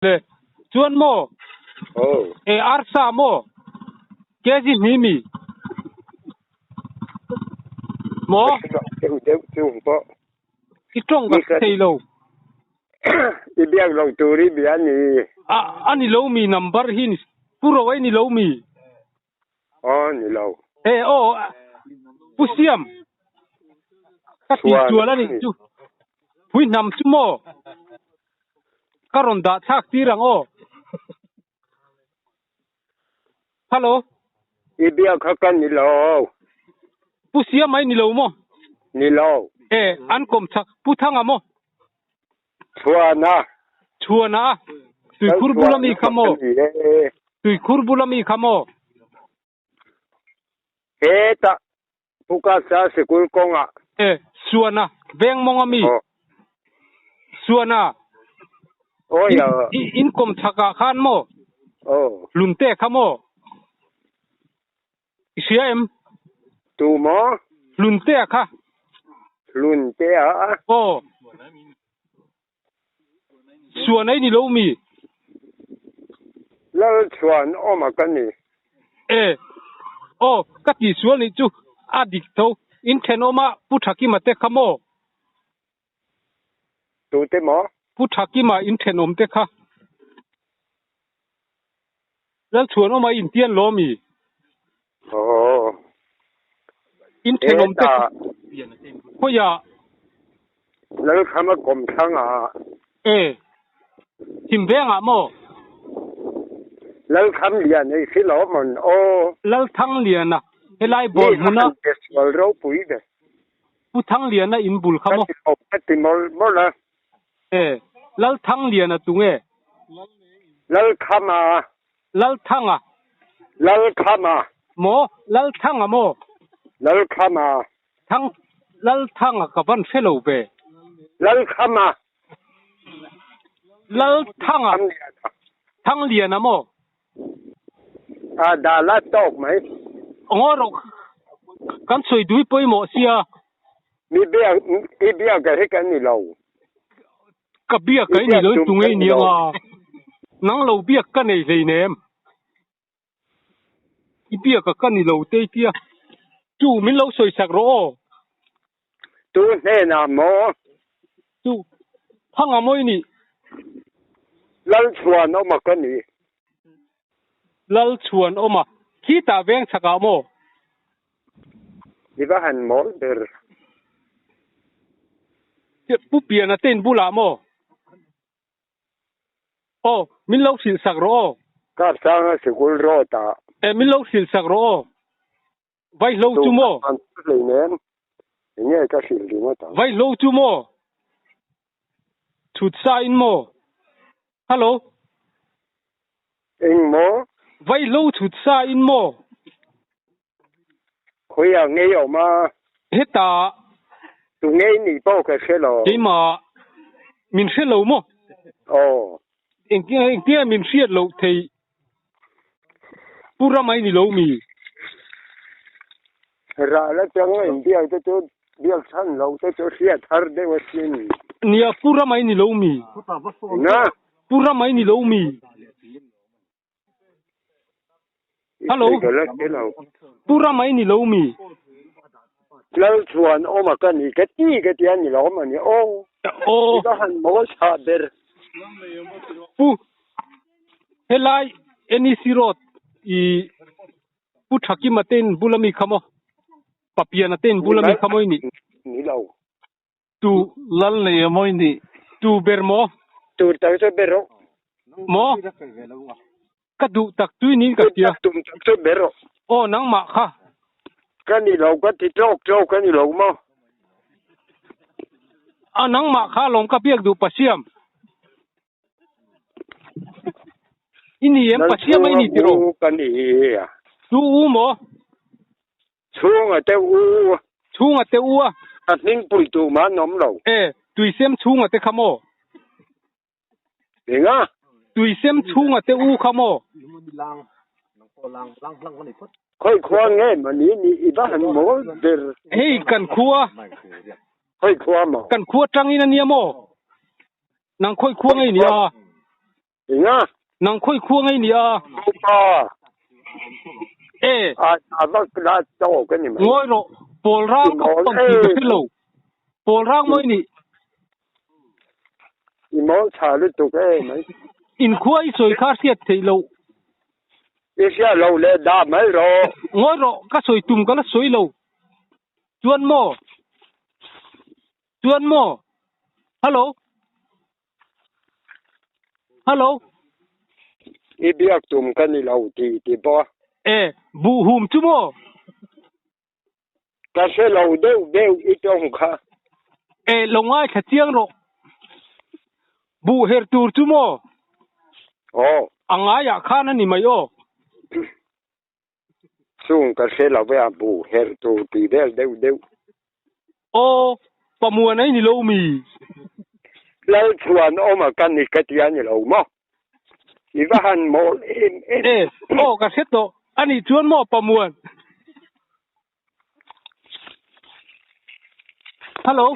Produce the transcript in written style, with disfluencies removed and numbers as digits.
Le chuan maw? Aw. E arsa maw? Kg hnih mi? Maw? Deuh deuh chung pawh. I tawng ka thei lo. I biak lo tur i bia ni. A a ni lo mi number hi ni Pu Ro ei ni lo mi? Aw ni lo. E aw Pu Siam ka ti sual a nih chu. Pui hnam chu maw? Ka rawn dah thlak tir ang aw. Hello. I biak kha ka ni lo. Pu Siam ai ni lo maw? Ni lo. E an kawm chak Pu Thanga maw? Chhuana. Chhuana a. Tuikhur bula mi kha maw? Tuikhur bula mi kha maw? Hetah Pukasa sikul kawngah. E, Suana, veng mawng a mi? Suana, in kawm chhakah khan maw? Lunte kha maw? I hria em? Tu maw? Hlunte kha. Hlunte a? Aw. Suan ei ni lo mi? Lal chuan awm a ka ni. E. Aw, ka tih sual nih chu a dik tho. In thenawma Pu Thakima te kha maw? Tute maw? Pu Thakima in thenawm te kha. Lalchhuanawma i intian lo ami? Aw. In thenawm te kha khawiah? Lalkhama kawmthlangah. E. Thimvengah maw? Lalkham lian ei si lo mawn aw. Lalthangliana helai bawr hmuna. Mi a han sual ropui ve. Pu Thangliana in bul kha maw? Ka ti lo, ka ti mawlh mawlh a. E, Lalthangliana tu nge? Lalkhama. Lalthanga. Lalkhama. Maw? Lalthanga maw? Lalkhama. Thang, Lalthanga ka van hre lo ve. Lalkhama. Lalthanga. Thangliana maw? A dah la tawk mai. Ngaw rawh kan sawi dui pawimawh sia. Mi biak i biak ka hi ka ni lo. Ka biak ka i ni lo tu ngei nia nga. Nang lo biak ka nei hlei nem. I biak ka ka ni lo te tia. Tu min lo sawi sak rawh aw. Tu hnenah maw? Tu thanga maw i nih? Lalchhuanawma ka ni. Lalchhuanawma, khitah veng chhakah maw? I va han mawl ber. Pu Piana te in bulah maw? Aw, min lo hrilh sak rawh aw. Kapsanga sikul road ah. E, min lo hrilh sak rawh aw. Vaihlo chu maw? Enge ka hrilh ringawt ang. Vaihlo chu maw? Chhut sa in maw? Hello. Eng maw? Vaihlo chhut sa in maw? Khawiah ngei awm a? Hetah. Tu ngei nih pawh ka hre lo. Keimah min hre lo maw? Aw. Engtinge min hriat loh theih? Pu Ramai ni lo mi? Rah la chang a inbiak te chu biak chhan lo te chu hriat har deuh asin. Nia, Pu Ramai ni lo mi? Eng a? Pu Ramai ni lo mi? Hello. Pu Ramai ni lo mi? Lalchuan awm a ka ni ka ti ka ti a ni lo awm a ni aw. Aw. I va han mawl chhah ber. Pu Helai NEC Road i Pu Thakima te in bula mi kha maw? Papiana te in bula mi kha maw i nih? Ni lo. Tu lal nei a maw i nih? Tu ber maw? Tu tak chu ber rawh. Maw? Ka duh tak tui niin ka hria. Tum tak chu ber rawh. Aw nangmah kha. Ka ni lo ka ti tawk tawk ka ni lo maw? A nangmah kha lawm ka biak duh Pasiam. I ni em Pasiam a i ni tiraw? Ka ni a. Tu u maw? Chhunga te u. Chhunga te u a. A hming pui tu mah an awm lo. E, tuisem chhunga te kha maw? Enga? Tuisem chhunga te u kha maw? Khawi khua nge mah ni ni i va han mawl ber. Hei kan khua. Khawi khua maw? Kan khua tangin a nia maw? Nang khawi khua ngei nia? Inga. Nang khoi khua ngai ni a. Pa. E. A a vak la to ka ni mai. Ngoi ro pol rang ka pon ti ka lo. Pol rang moi ni. I mo cha lu tu ke mai. In khua i soi kha siat thei lo. I sia lo le da mai ro. Ngoi ro ka soi tum ka la soi lo. Chuan mo. Chuan mo. Hello. Hello. I biak tum ka ni lo ti ti bo. E bu hum chu mo. Ka se lo deuh deuh i tong kha. E lo ngai kha chiang ro. Bu her tur chu mo. Oh. Angai ah khan ani mai o. Chung ka hre lo ve a bu her tur ti vel deuh deuh. Aw, pamuan ai ni lo mi. Lal chuan awm a ka ni ka ti a ni lo maw? I va han mawl em em. E, aw ka hre tawh a nih chuan maw pamuan? Hello.